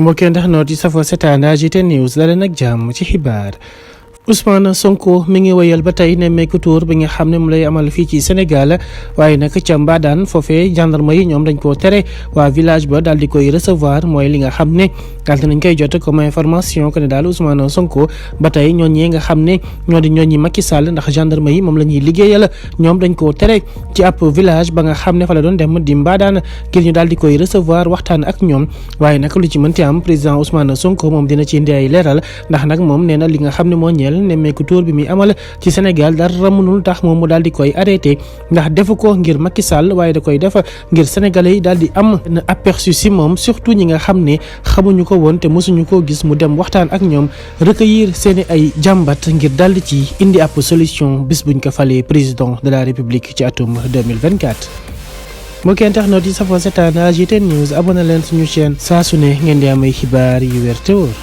mbokki internautes yi safoo seetaan AGT News daleen ak jàmm ci xibaar. Ousmane Sonko mi ngi wéyal ba tey nemmeeku tour bi nga xam ne mu lay amal fii ci Sénégal waaye nag ca Mbadane foofee gendarme yi ñoom dañ koo tere waa village ba daal di koy recevoir mooy li nga xam ne daal dinañ koy jot comme information que ne daal Ousmane Sonko ba tey ñooñee nga xam ne ñoo di ñooñi Macky Sall ndax gendarme yi moom la ñuy liggéeyal ñoom dañ koo tere ci ab village ba nga xam ne fa la doon dem di Mbadane ngir ñu daal di koy recevoir waxtaan ak ñoom waaye nag lu ci mënti am président Ousmane Sonko moom dina ci indi ay leeral ndax nag moom nee na li nga xam ne moo ñeel nemmeeku tour bi muy amal ci Sénégal dara mënul tax moom mu daal di koy arrêté ndax defu ko ngir Macky Sall waaye da koy def ngir sénégalais yi daal di am na aperçu si moom surtout ñi nga xam ne xamuñu ko woon te mosuñu koo gis mu dem waxtaan ak ñoom recueillir seeni ay jàmbat ngir daal di ci indi ab solution bis buñ ko falee président de la République ci atum 2024. mbokki internautes yi safoo seetaan AGT News abonné leen suñu chaîne saa su ne ngeen di am ay xibaar yu wér te wóor